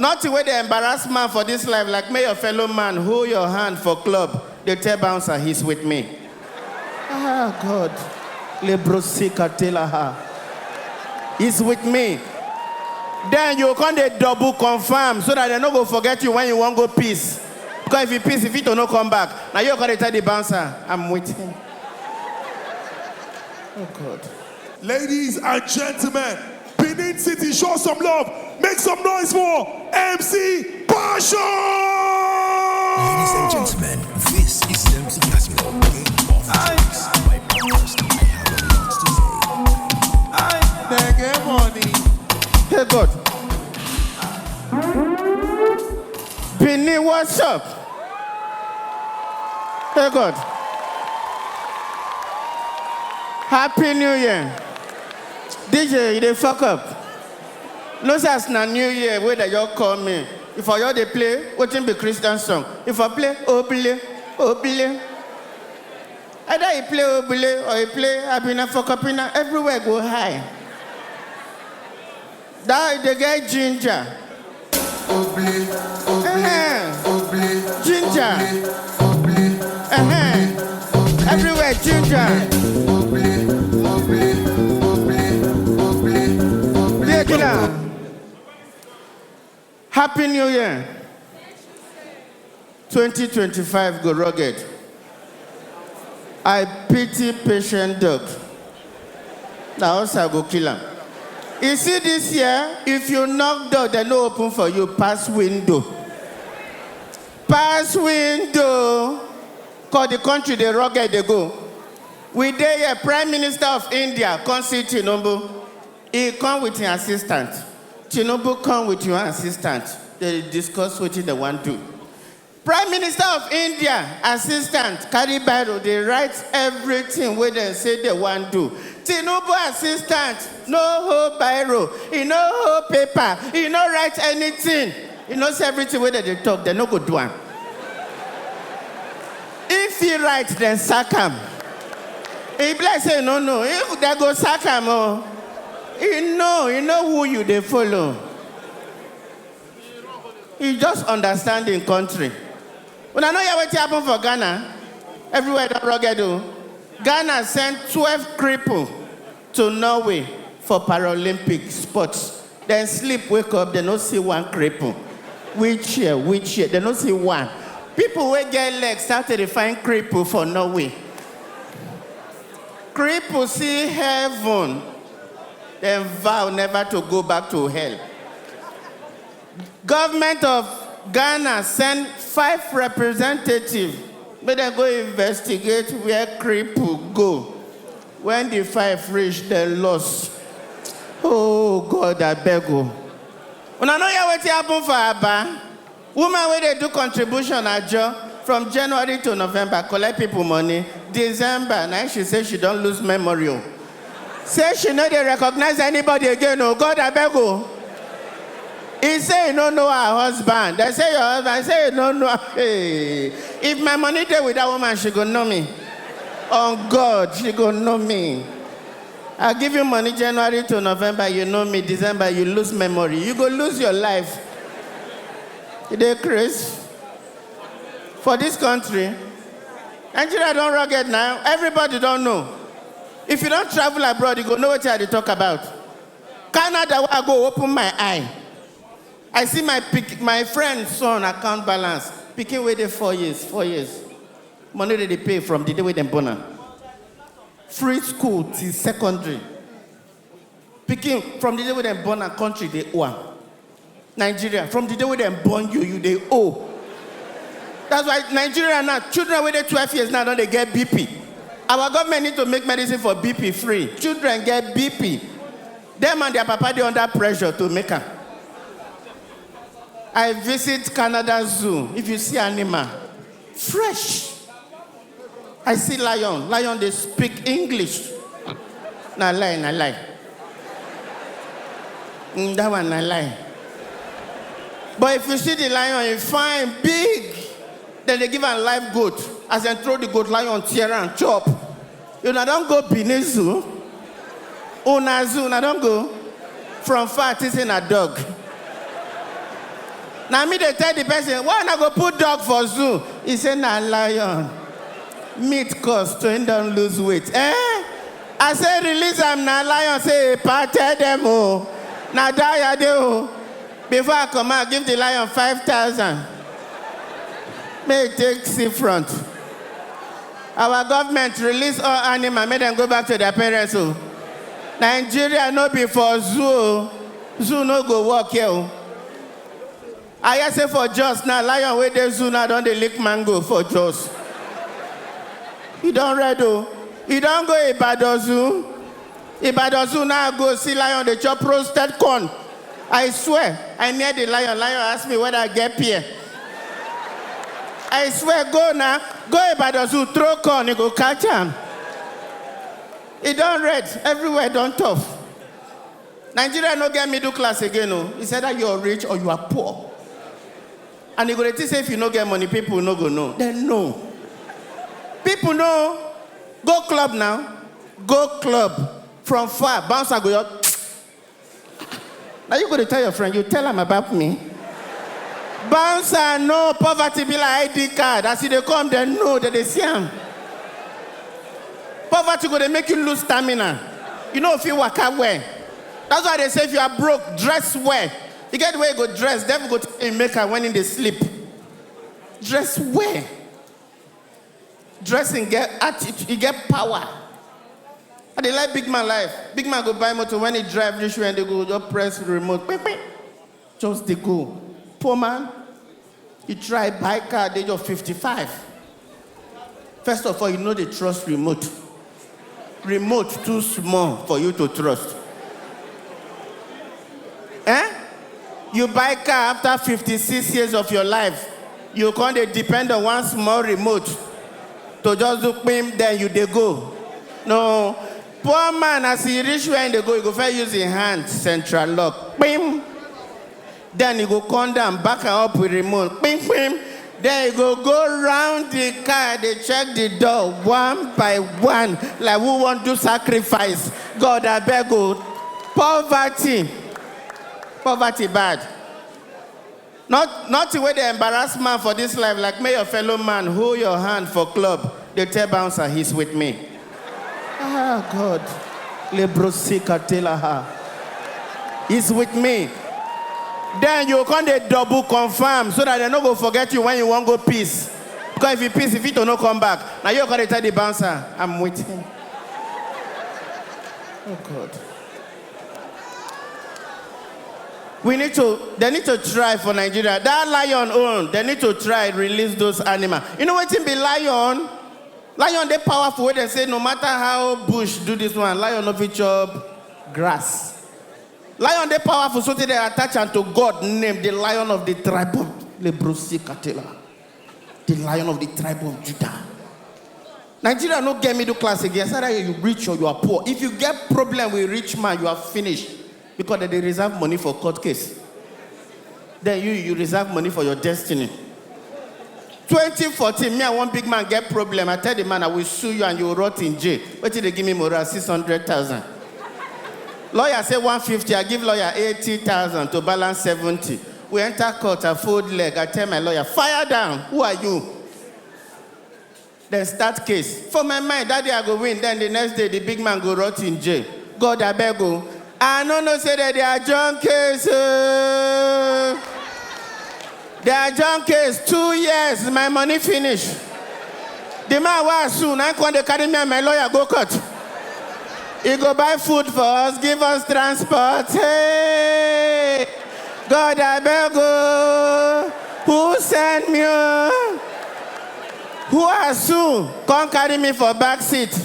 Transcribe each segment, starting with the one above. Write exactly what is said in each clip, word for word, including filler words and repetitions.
Nothing wey dey embarrass man for this life like make your fellow man hold your hand for club dey tell bouncer he's with me. Ah, God. Lebrosika telaha. He's with me. Then you come dey double confirm so that dem no go forget you when you wan go piss. Because if you piss, if you to no come back, now you come dey tell the bouncer, "I'm with him." Oh, God. Ladies and gentlemen, Benin City, show some love. Make some noise for M C Passion! Ladies and gentlemen, this is M C Passion. Game of Things. My podcast, I have a lot to say. Hey, God. Benin, what's up? Hey, God. Happy New Year. D J, you dey fuck up. No say as na New Year wey dem just call me. If I just dey play, wetin be Christian song? If I play Obile, Obile. Either you play Obile or you play Abina for Kapina, everywhere go high. That dey get ginger. Obile, Obile, Ehen. Obile, Ginger. Obile, Ehen. Everywhere ginger. Obile, Obile, Obile, Obile, Obile. Yeah, killer. Happy New Year. Twenty twenty-five go rugged. I pity patient dog. Na us I go kill am. You see this year, if you knock door, dem no open for you, pass window. Pass window. Cause the country dey rugged dey go. We dey here, Prime Minister of India come see Tinubu. He come with him assistant. Tinubu come with your assistant. They discuss wetin dem wan do. Prime Minister of India assistant carry biro dey write everything wey dem say dem wan do. Tinubu assistant no hold biro, e no hold paper, e no write anything. E no say everything wey dem dey talk, dem no go do am. If he write, dem sack am. E be like say e no know. If dem go sack am o, e know, e know who you dey follow. E just understand im country. Una no hear wetin happen for Ghana? Everywhere don rugged o. Ghana send twelve cripple to Norway for Paralympic sports. Dem sleep, wake up, dem no see one cripple. Wheelchair, wheelchair, dem no see one. People wey get leg start to dey find cripple for Norway. Cripple see heaven, dem vow never to go back to hell. Government of Ghana send five representative make dem go investigate where cripple go. When the five reach, dem lost. Oh God, abeg o. Una no hear wetin happen for Aba? Woman wey dey do contribution ajo, from January to November, collect people money. December, na she say she don lose memory o. Say she no dey recognize anybody again o. God, abeg o. He say he no know her husband. Dem say your husband. He say he no know. Hey. If my money dey with that woman, she go know me. On God, she go know me. I give you money January to November, you know me. December, you lose memory. You go lose your life. You dey craze? For this country, Nigeria don rugged now. Everybody don know. If you don travel abroad, you go know wetin I dey talk about. Canada, wey I go open my eye. I see my pick, my friend son account balance. Pikin wey dey four years, four years. Money dem dey pay from the day wey dem born am. Free school till secondary. Pikin, from the day wey dem born am, country dey owe am. Nigeria, from the day wey dem born you, you dey owe. That's why Nigeria now, children wey dey twelve years now don dey get B P. Our government need to make medicine for B P free. Children get B P. Dem and their papa dey under pressure to make am. I visit Canada Zoo. If you see animal, fresh. I see lion. Lion dey speak English. Na lie, na lie. Mm, that one na lie. But if you see the lion, e fine, big. Then they give am live goat. As dem throw the goat, lion tear am chop. Una don go Benin Zoo? Una zoo, una don go? From far, think say na dog. Na me dey tell the person, "Why una go put dog for zoo?" He say, "Na lion. Meat cost, so him don lose weight." Eh? I say, "Release am na." Lion say, "Epa, tell dem o. Na die I dey o." Before I comot, I give the lion five thousand. Make e take see front. Our government release all animal, make dem go back to their parents o. Nigeria no be for zoo o. Zoo no go work here o. I hear say for Jos now, lion wey dey zoo now don dey lick mango for Jos. E don red o. E don go Ibadan zoo. Ibadan zoo now, I go see lion dey chop roasted corn. I swear, I near the lion. Lion ask me whether I get pear. I swear, go now, go Ibadan zoo, throw corn, e go catch am. E don red, everywhere don tough. Nigeria no get middle class again o. It's either you are rich or you are poor. And you go dey think say if you no get money, people no go know. Dem know. People know. Go club now. Go club. From far, bouncer go your. Now you go dey tell your friend, "You tell am about me." Bouncer know poverty be like I D card. As you dey come, dem know, dem dey see am. Poverty go dey make you lose stamina. You no fit waka well. That's why they say if you are broke, dress well. You get the way you go dress, devil go tell you make am when he dey sleep. Dress well. Dressing get attitude, e get power. I dey like big man life. Big man go buy motor, when he drive reach where they go, just press remote. Ping, ping. Just dey go. Poor man, you try buy car, dey just fifty-five. First of all, you no dey trust remote. Remote too small for you to trust. Eh? You buy car after fifty-six years of your life. You come dey depend on one small remote to just do pim, then you dey go. No. Poor man, as he reach where he dey go, he go first use him hand, central lock, pim. Then he go come down, back am up with remote, pim, pim. Then he go go round the car, dey check the door one by one, like who wan do sacrifice. God, abeg o. Poverty. Poverty bad. Not, nothing wey dey embarrass man for this life, like make your fellow man hold your hand for club, dey tell bouncer, "He's with me." Ah, God. Lebrosika telaha. "He's with me." Then you come dey double confirm so that dem no go forget you when you wan go piss. Because if you piss, if you to no come back, now you come dey tell the bouncer, "I'm with him." Oh, God. We need to, they need to try for Nigeria. That lion own, they need to try release those animals. You know wetin be lion? Lion dey powerful, wey dem say no matter how bush do this one, lion no fit chop grass. Lion dey powerful, so they attach am to God name, the lion of the tribe of Lebrosi Katela, the lion of the tribe of Judah. Nigeria no get middle class again. It's either you rich or you are poor. If you get problem with rich man, you are finished. Because they dey reserve money for court case. Then you, you reserve money for your destiny. Twenty fourteen, me and one big man get problem. I tell the man, "I will sue you and you will rot in jail." Wetin dey give me morale? Six hundred thousand. Lawyer say one fifty, I give lawyer eighty thousand to balance seventy. We enter court, I fold leg. I tell my lawyer, "Fire down. Who are you?" Then start case. For my mind, that day I go win. Then the next day, the big man go rot in jail. God, abeg o. I no know say that they are John case. Oh. They are John case. Two years, my money finish. The man was soon. I come dey carry me and my lawyer go court. He go buy food for us, give us transport. Hey, God, abeg o. Who send me? Oh? Who asu come carry me for back seat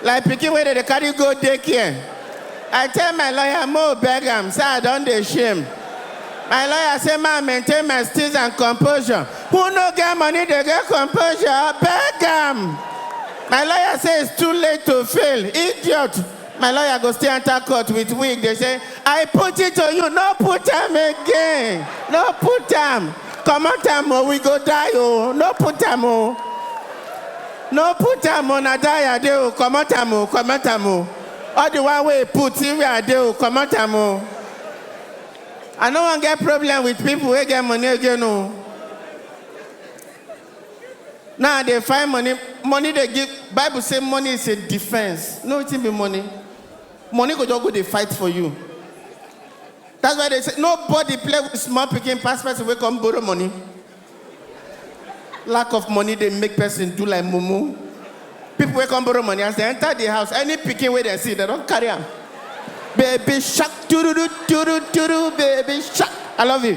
like pikin wey dem dey carry go daycare? I tell my lawyer, "Mo beg am, say I don dey shame." My lawyer say, "Ma, maintain my steeze and composure." Who no get money dey get composure? Beg am. My lawyer say it's too late to fail. Idiot. My lawyer go still enter court with wig. They say, "I put it on you." No put am again. No put am. Comot am o, we go die o. No put am o. No put am o, na die I dey o. Comot am o, comot am o. All the one wey put, see where I dey o. Comot am o. I no wan get problem with people wey get money again o. Now I dey find money. Money dey give. Bible say money is a defense. No wetin be money. Money go just go dey fight for you. That's why they say nobody play with small pikin pass person wey come borrow money. Lack of money dey make person do like mumu. People wey come borrow money, as they enter the house, any pikin wey dem see, dem don carry am. Baby shark, turudu, turu, turu, baby shark. I love you.